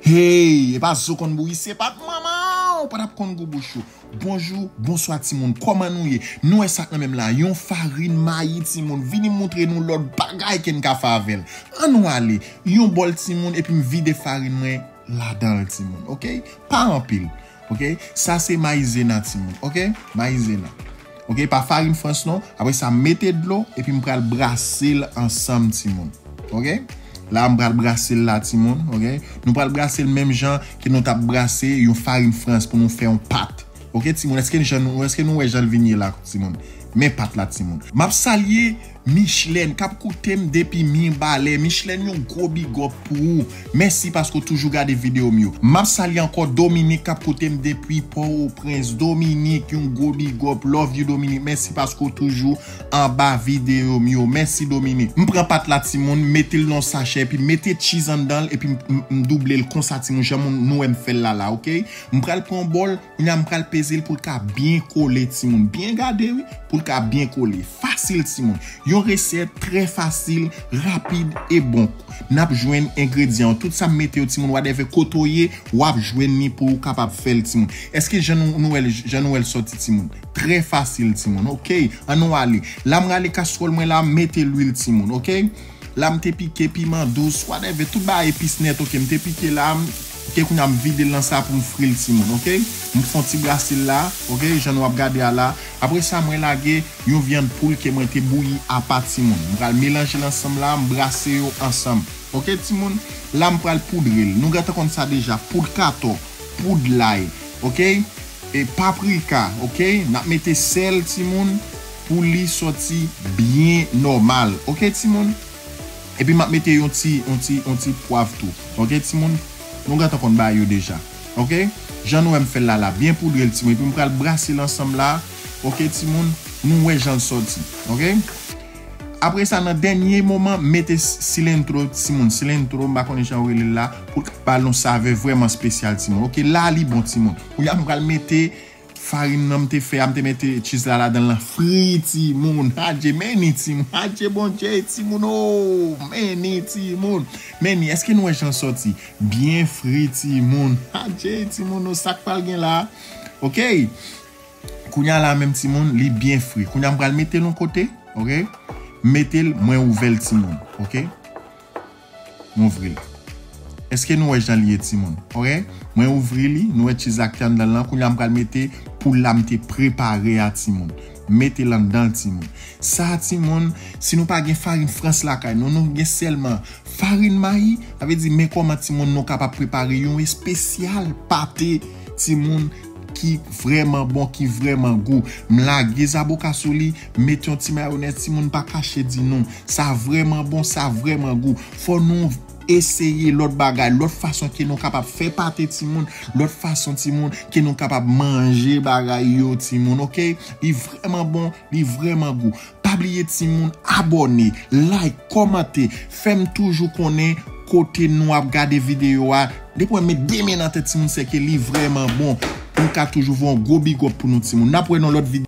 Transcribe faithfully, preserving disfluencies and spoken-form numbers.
Hey, e pa zo konn bouyi, se pa t manman w, pa t ap konn gou bouch ou. Bonjou, bonswa timoun, kòman nou ye? Nou wè sa k nan men m la, yon farin mayi timoun. Vini m montre nou lòt bagay ke n ka fè avè l. Ann nou ale, yon bòl timoun, epi m vide farin mwen ladan l timoun, oke? Pa anpil, oke? Sa se mayizena timoun, oke? Mayizena. Oke, pa farin frans non. Apre sa, mete dlo, epi m pral brase l ansanm timoun. Oke? La, m pral brase l la timoun, oke? Nou pral brase l menm jan ke nou t ap brase yon farin frans pou nou fè yon pat. Oke, timoun, èske jan nou, èske nou wè jan l vin ye la, timoun? Men pat la, timoun. M ap salye Michlène k ap koute m depi Mibalè. Michlène, yon gwo big up pou ou. Mèsi paske w toujou gade videyo m yo. M ap salye ankò Dominique k ap koute m depi Pòtoprens. Dominique, yon gwo big up. Love you, Dominique. Mèsi paske w toujou anba videyo m yo. Mèsi, Dominique. M pran pat la, timoun, mete l nan sachè, epi mete cheese anndan l, epi m, m, m double l konsa, timoun, jan moun nou wè m fè l la, la, oke? M pral pran yon bòl, kounye a m pral peze l pou l ka byen kole, timoun. Byen gade, wi, pou l ka byen kole. Fasil, timoun. Yon resèt trè fasil, rapid e bon. N ap jwenn engredyan yo. Tout sa m mete yo, timoun, whatever kote w ye, w ap jwenn li pou w kapab fè l, timoun. Èske jan nou, nou wè l, jan nou wè l sòti, timoun? Trè fasil, timoun. Oke, ann nou ale. La, m rale kastwòl mwen la, m mete lwil, timoun, oke? La, m te pike piman dous, whatever, tout bagay epis nèt, oke? M te pike la, m, oke, kounye a m vide l nan sa pou m fri l, timoun, oke? M fè yon ti brase l la, oke? Jan nou ap gade a la. Apre sa, mwen lage yon vyann poul ke mwen te bouyi apa, timoun. M pral melanje l ansanm la, m brase yo ansanm. Oke, timoun? La, m pral poudre l. Nou gentan konn sa deja. Poud katò, poud lay, oke? E paprika, oke? N ap mete sèl, timoun, pou li sòti byen nòmal. Oke, timoun? Epi m ap mete yon ti, yon ti, yon ti pwav tou. Oke, timoun? Nou gentan konn bagay yo deja. Oke? Jan nou wè m fè l la, la. Byen poudre l, timoun. Epi m pral brase l ansanm la. Oke, timoun? Nou wè jan l sòti. Oke? Apre sa, nan dènye moman, mete s-, cilantro, timoun. Cilantro, m pa konnen jan yo rele l la, pou l ka ba l yon savè vrèman espesyal, timoun. Oke, la li bon, timoun. Kounye a, m pral mete farin nan m te fè a, m te mete cheese la ladan l lan. Fri, timoun. Adje, men ni, timoun. Adje, Bondye, timoun. Oh, men ni, timoun. Men ni, èske nou wè jan l sòti? Byen fri, timoun. Adje, timoun, oh, sa k pral gen la? Oke. Kounye a la menm, timoun, li byen fri. Kounye a m pral mete l yon kote, oke? M mete l, mwen ouvè l, timoun, oke? M ouvri l. Èske nou wè jan li ye, timoun? Oke? Mwen ouvri li, nou wè cheese la ki anndan l lan. Kounye a m pral mete poul la m te prepare a, timoun. Mete l anndan l, timoun. Sa, timoun, si nou pa gen farin frans lakay nou, nou gen sèlman farin mayi, sa vle di, men kòman, timoun, nou kapab prepare yon espesyal pate, timoun, ki vrèman bon, ki vrèman gou. M lage zaboka sou li, mete yon ti mayonèz, timoun, pa kache di nou. Sa vrèman bon, sa vrèman gou. Fò nou eseye lòt bagay, lòt fason ke nou kapab fè pate, timoun, lòt fason, timoun, ke nou kapab manje bagay yo, timoun, oke? Li vrèman bon, li vrèman gou. Pa bliye, timoun, abòne, like, kòmante, fè m toujou konnen kote nou ap gade videyo a. Depi w met de men nan tèt, timoun, se ke li vrèman bon. M ka toujou voye yon gwo big up pou nou, timoun. N ap wè nan lòt videyo.